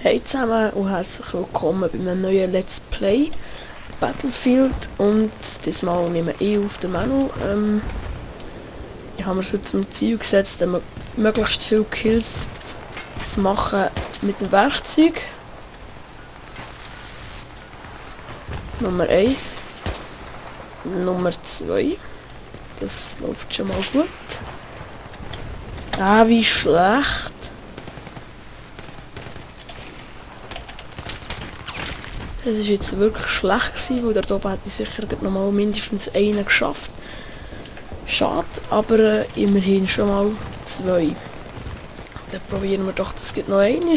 Hey zusammen und herzlich willkommen bei einem neuen Let's Play Battlefield und diesmal nehme ich auf den Manu. Ich habe mir schon zum Ziel gesetzt, möglichst viele Kills zu machen mit dem Werkzeug. Nummer 1. Nummer 2. Das läuft schon mal gut. Ah, wie schlecht. Das ist jetzt wirklich schlecht gewesen, weil da oben hätte ich sicher noch mal mindestens einen geschafft. Schade, aber immerhin schon mal 2. Dann probieren wir doch, dass es noch einmal.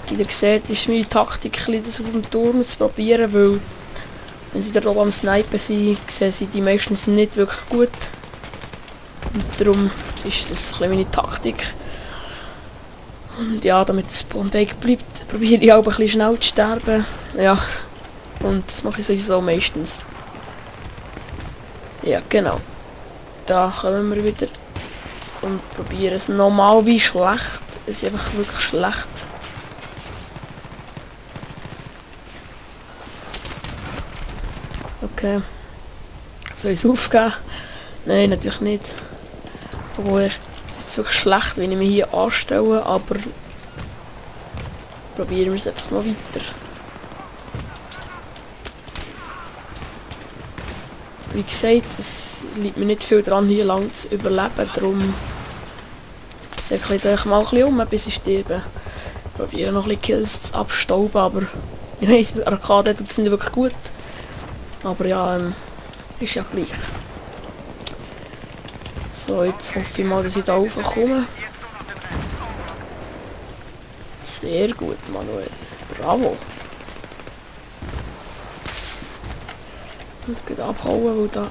Wie ihr seht, ist meine Taktik, das auf dem Turm zu probieren, weil wenn sie da oben am Snipen sind, sehen sie die meistens nicht wirklich gut. Und darum ist das ein bisschen meine Taktik. Und ja, damit das Spawnbake bleibt, probiere ich auch ein bisschen schnell zu sterben. Ja, und das mache ich sowieso meistens. Ja, genau. Da kommen wir wieder und probieren es nochmal wie schlecht. Es ist einfach wirklich schlecht. Okay. Soll ich es aufgeben? Nein, natürlich nicht. Obwohl es ist wirklich schlecht, wenn ich mich hier anstelle, aber probieren wir es einfach noch weiter. Wie gesagt, es liegt mir nicht viel daran, hier lang zu überleben, darum säckle ich euch mal ein bisschen um, bis ich sterbe. Ich probiere noch ein bisschen Kills zu abstauben, aber ich weiss, das Arcade tut es nicht wirklich gut. Aber ja, ist ja gleich. So, jetzt hoffe ich mal, dass ich da raufkomme. Sehr gut, Manuel. Bravo. Und geht abhauen, weil da...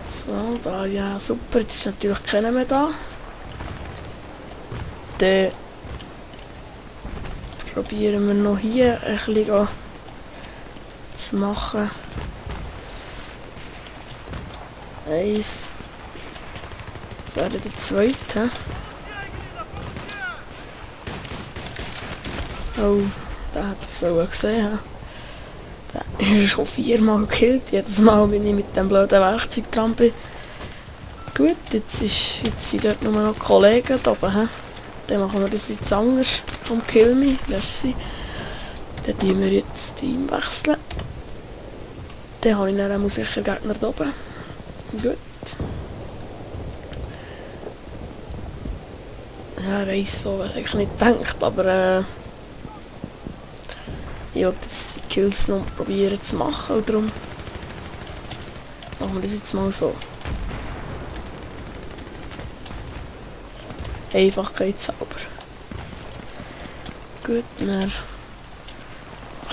So, da, ja, super. Jetzt ist natürlich keiner mehr da. Dann probieren wir noch hier ein bisschen zu machen. 1. Das wäre der zweite. Oh, der hat es so gesehen. Der ist schon 4-mal gekillt. Jedes Mal, wenn ich mit dem blöden Werkzeug dran bin. Gut, jetzt sind dort nur noch Kollegen da oben. Dann machen wir das jetzt anders. Um Kill Me. Merci. Dann tun wir jetzt das Team wechseln. Dann habe ich dann sicher Gegner da oben. Gut. Ja, ich weiss so, was ich nicht gedacht, aber ich wollte die Kills noch probieren zu machen und darum machen wir das jetzt mal so. Einfachkeitshalber. Gut, dann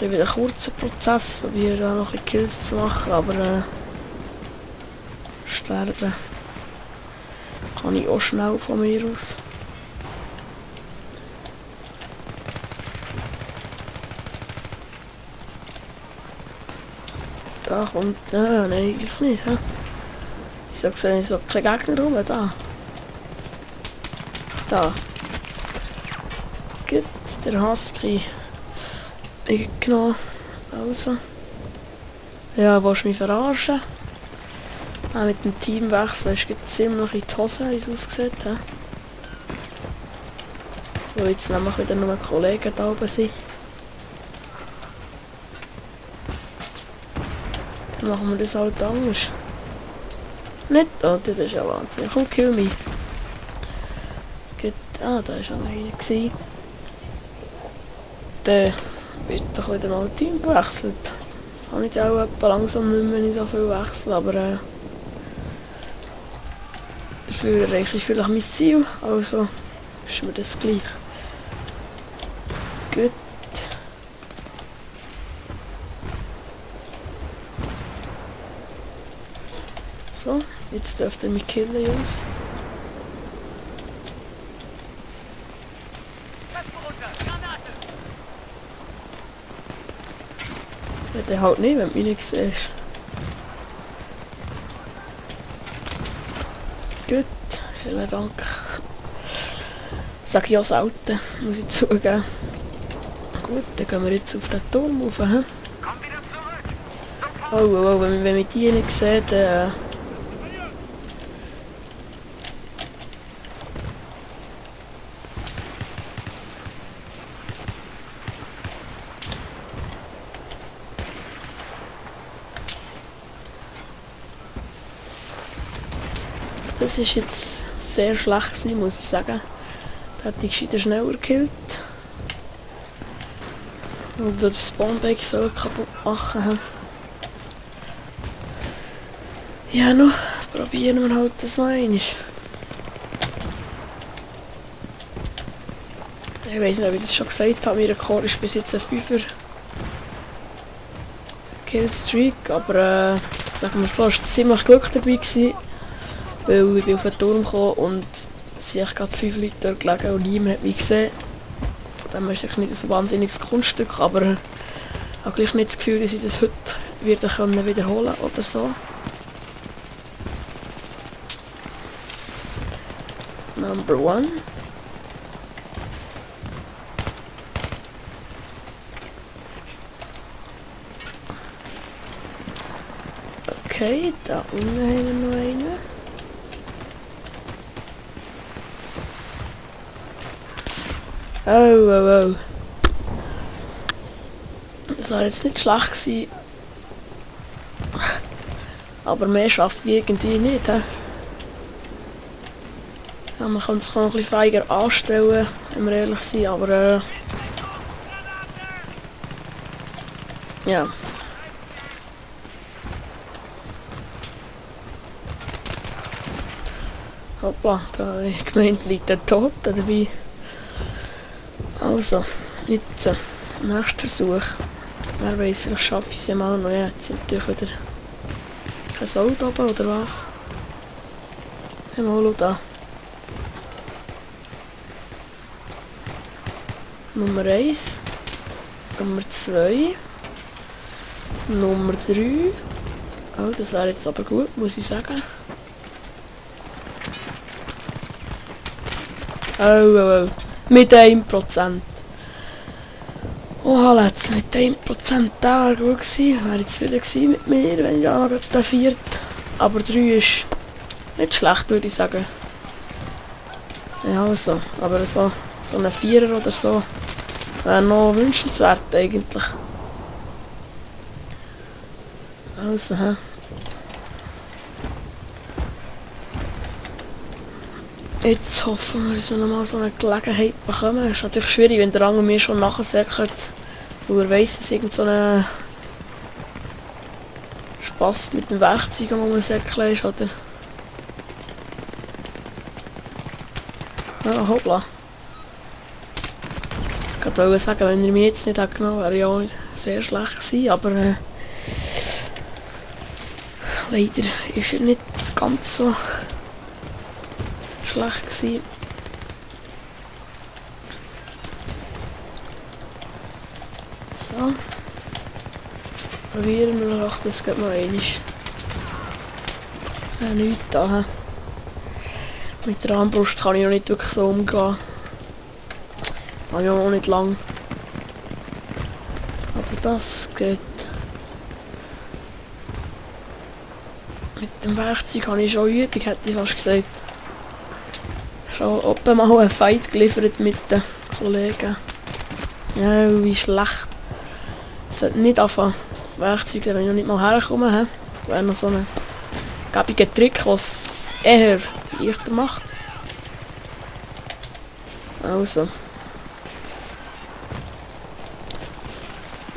wieder einen kurzen Prozess, probiere da noch ein bisschen Kills zu machen, aber sterben kann ich auch schnell von mir aus. Da kommt... nein, eigentlich nicht, hä? Ich sag so, ich sag kein Gegner rum, da. Da. Gut, der Husky. Genau. Also. Ja, willst du mich verarschen? Ah, mit dem Teamwechsel ist jetzt ziemlich in die Hose, wie es aussieht. He? Wo jetzt nämlich wieder nur Kollegen da oben sind. Dann machen wir das halt anders. Nicht? Oh, das ist ja Wahnsinn. Komm, kill me. Gut, da war noch einer gewesen. Dann wird doch wieder mal ein Team gewechselt. Das habe ich auch langsam nicht mehr, wenn ich so viel wechsle, aber dafür erreiche ich vielleicht mein Ziel, also ist mir das gleich. Gut. So, jetzt dürft ihr mich killen, Jungs. Ja, der haut nicht, wenn du mich nicht siehst. Gut, Vielen Dank. Sag ich auch selten, muss ich zugeben. Gut, dann gehen wir jetzt auf den Turm rauf. He? Oh, wenn wir die nicht sehen, dann... Das ist jetzt sehr schlecht gewesen, muss ich sagen. Da hätte ich gescheiter schneller gekillt. Und das Spawnbike so kaputt machen. Ja, noch probieren wir halt das noch einmal. Ich weiss nicht, ob ich das schon gesagt habe, mein Rekord ist bis jetzt ein 5er Killstreak, aber sagen wir so, es war ziemlich Glück dabei gewesen, weil ich bin auf den Turm gekommen und es sind gerade 5 Leute dort gelegen und niemand hat mich gesehen. Von dem ist es nicht so ein wahnsinniges Kunststück, aber ich habe gleich nicht das Gefühl, dass ich das heute wieder wiederholen kann oder so. Number 1. Okay, da unten haben wir noch einen. Oh. Das war jetzt nicht schlecht gewesen. Aber mehr schafft ich irgendwie nicht. He? Ja, man kann es noch ein bisschen feiger anstellen, wenn wir ehrlich sind, aber ja. Hoppla, da habe ich gemeint, liegt der Tod dabei. Also, jetzt, nächster Versuch. Wer weiß, vielleicht schaffe ich es ja mal noch. Ja, jetzt sind natürlich wieder kein Sold oben, oder was? Ja, mal da. Nummer 1. Nummer 2. Nummer 3. Oh, das wäre jetzt aber gut, muss ich sagen. Oh. Mit 1%. Oh, jetzt mit 1%, da wäre gut gewesen. Wäre jetzt wieder gewesen mit mir, wenn ich auch noch den 4. Aber 3 ist nicht schlecht, würde ich sagen. Ja, also, aber so ein 4er oder so wäre noch wünschenswert eigentlich. Also, hä? Jetzt hoffen wir, dass wir nochmal so eine Gelegenheit bekommen. Es ist natürlich schwierig, wenn der andere mir schon nachsäckelt, weil er weiss, dass irgend so ein Spaß mit dem Werkzeug am Rumsäckeln ist, oder? Ah, hoppla. Ich wollte sagen, wenn er mich jetzt nicht hätte genommen, wäre ja auch sehr schlecht gewesen, aber leider ist er nicht ganz so schlecht gewesen. So. Probieren wir doch, das geht mal einmal. Ja, nichts da. Mit der Armbrust kann ich noch nicht wirklich so umgehen. Habe ich auch noch nicht lang. Aber das geht. Mit dem Werkzeug habe ich schon Übung, hätte ich fast gesagt. Schon oben mal einen Fight geliefert mit den Kollegen. Ja, wie schlecht. Es sollte nicht anfangen. Werkzeuge, wenn ich noch nicht mal herkomme. Wäre noch so ein gäbiger Trick, was eher leichter macht. Also.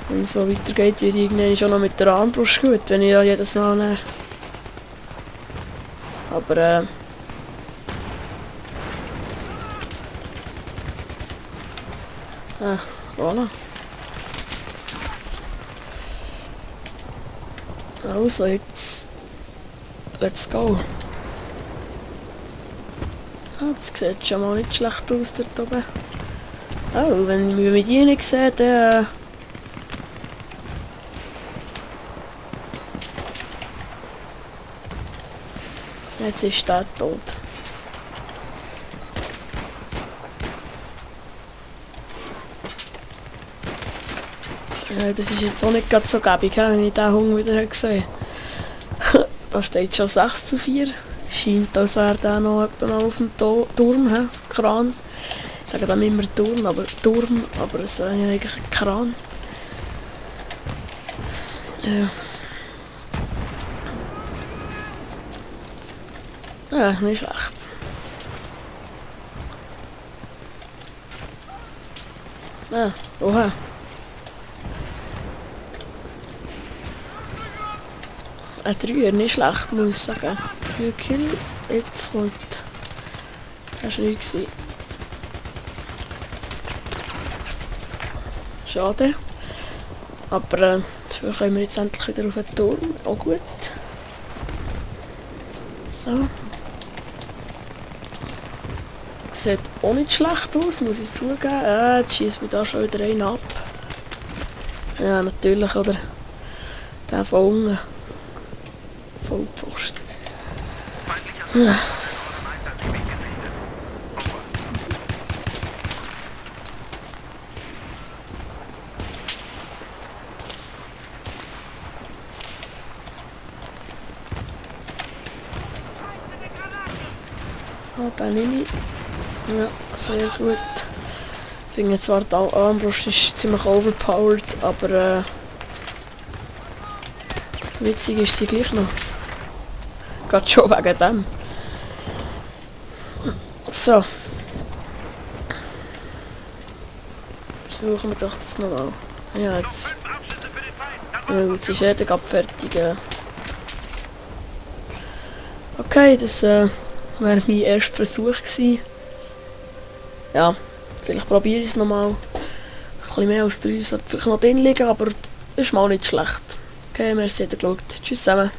Wenn es so weitergeht, wird irgendwann schon noch mit der Armbrust gut, wenn ich ja jedes Mal näher. Aber voilà. Also jetzt, let's go. Ah, das sieht schon mal nicht schlecht aus dort oben. Oh, wenn wir die nicht sehen, dann jetzt ist der tot. Das ist jetzt auch nicht gerade so gäbig, wenn ich diesen Hunger wieder gesehen habe. Da steht schon 6:4. Scheint, als wäre der noch etwa auf dem Turm, Kran. Ich sage dann immer Turm, aber es wäre ja eigentlich ein Kran. Ja. Ja, nicht schlecht. Ja, oha. Ein 3er, nicht schlecht, muss ich sagen. 4 Kill, jetzt kommt... Das war nichts. Schade. Aber dafür können wir jetzt endlich wieder auf den Turm. Auch gut. So. Sieht auch nicht schlecht aus, muss ich zugeben. Jetzt schießt mir da schon wieder einen ab. Ja, natürlich, oder? Der von unten. Vollpfosten. Ja. Den nehme ich. Ja, sehr gut. Ich finde zwar die Armbrust ist ziemlich overpowered, aber witzig ist sie gleich noch. Gerade schon wegen dem. So. Versuchen wir doch das nochmal. Ja, jetzt. Ja, jetzt ist jeder gerade fertig. Okay, das wäre mein erster Versuch gewesen. Ja, vielleicht probiere ich es nochmal. Ein bisschen mehr als 3 sollte vielleicht noch drin liegen, aber ist mal nicht schlecht. Okay, merci, dass ihr geschaut. Tschüss zusammen.